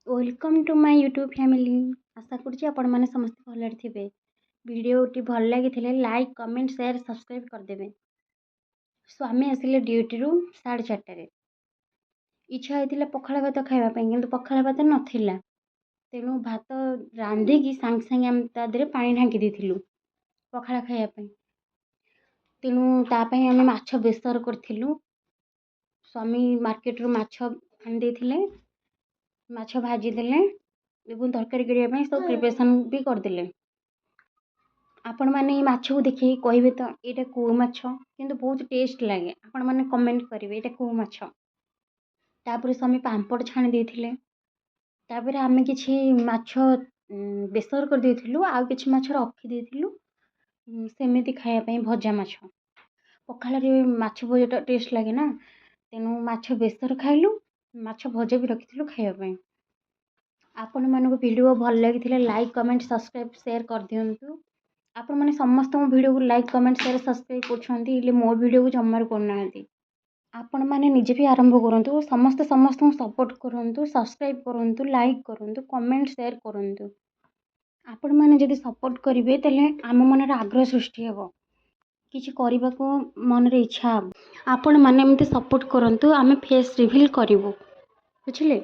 Welcome to my YouTube family. ଆଶା କରୁଛି ଆପଣମାନେ ସମସ୍ତେ ଭଲରେ ଥିବେ। ଭିଡ଼ିଓଟି ଭଲ ଲାଗିଥିଲେ ଲାଇକ୍, କମେଣ୍ଟ, ସେୟାର, ସବସ୍କ୍ରାଇବ୍ କରିଦେବେ। ସ୍ୱାମୀ ଆସିଲେ ଡ୍ୟୁଟିରୁ 4:30ରେ। ଇଚ୍ଛା ହେଇଥିଲା ପଖାଳ ଭାତ ଖାଇବା ପାଇଁ, କିନ୍ତୁ ପଖାଳ ଭାତ ନଥିଲା। ତେଣୁ ଭାତ ରାନ୍ଧିକି ସାଙ୍ଗେ ସାଙ୍ଗେ ଆମେ ତା ଦେହରେ ପାଣି ଢାଙ୍କି ଦେଇଥିଲୁ ପଖାଳ ଖାଇବା ପାଇଁ। ତେଣୁ ତା ପାଇଁ ଆମେ ମାଛ ବେସର କରିଥିଲୁ। ସ୍ୱାମୀ ମାର୍କେଟରୁ ମାଛ ଆଣିଦେଇଥିଲେ, ମାଛ ଭାଜିଦେଲେ ଏବଂ ତରକାରୀ କରିବା ପାଇଁ ସବୁ ପ୍ରିପାରେସନ୍ ବି କରିଦେଲେ। ଆପଣମାନେ ଏଇ ମାଛକୁ ଦେଖିକି କହିବେ ତ, ଏଇଟା କେଉଁ ମାଛ? କିନ୍ତୁ ବହୁତ ଟେଷ୍ଟ ଲାଗେ। ଆପଣମାନେ କମେଣ୍ଟ କରିବେ, ଏଇଟା କେଉଁ ମାଛ? ତାପରେ ସ୍ୱାମୀ ପାମ୍ପଡ଼ ଛାଣି ଦେଇଥିଲେ। ତାପରେ ଆମେ କିଛି ମାଛ ବେସର କରିଦେଇଥିଲୁ, ଆଉ କିଛି ମାଛ ରଖିଦେଇଥିଲୁ ସେମିତି ଖାଇବା ପାଇଁ, ଭଜା ମାଛ। ପଖାଳରେ ମାଛ ଭଜାଟା ଟେଷ୍ଟ ଲାଗେ ନା। ତେଣୁ ମାଛ ବେସର ଖାଇଲୁ, ମାଛ ଭଜା ବି ରଖିଥିଲୁ ଖାଇବା ପାଇଁ। ଆପଣମାନଙ୍କୁ ଭିଡ଼ିଓ ଭଲ ଲାଗିଥିଲେ ଲାଇକ୍, କମେଣ୍ଟ, ସବସ୍କ୍ରାଇବ୍, ସେୟାର କରିଦିଅନ୍ତୁ। ଆପଣମାନେ ସମସ୍ତଙ୍କ ଭିଡ଼ିଓକୁ ଲାଇକ୍, କମେଣ୍ଟ, ସେୟାର, ସବସ୍କ୍ରାଇବ୍ କରୁଛନ୍ତି, ହେଲେ ମୋ ଭିଡ଼ିଓକୁ ଜମାରୁ କରୁନାହାନ୍ତି। ଆପଣମାନେ ନିଜେ ବି ଆରମ୍ଭ କରନ୍ତୁ। ସମସ୍ତେ ସମସ୍ତଙ୍କୁ ସପୋର୍ଟ କରନ୍ତୁ, ସବସ୍କ୍ରାଇବ୍ କରନ୍ତୁ, ଲାଇକ୍ କରନ୍ତୁ, କମେଣ୍ଟ, ସେୟାର କରନ୍ତୁ। ଆପଣମାନେ ଯଦି ସପୋର୍ଟ କରିବେ, ତାହେଲେ ଆମ ମନରେ ଆଗ୍ରହ ସୃଷ୍ଟି ହେବ, କିଛି କରିବାକୁ ମନରେ ଇଚ୍ଛା ହେବ। ଆପଣମାନେ ଏମିତି ସପୋର୍ଟ କରନ୍ତୁ, ଆମେ ଫେସ୍ ରିଭିଲ୍ କରିବୁ, ବୁଝିଲେ?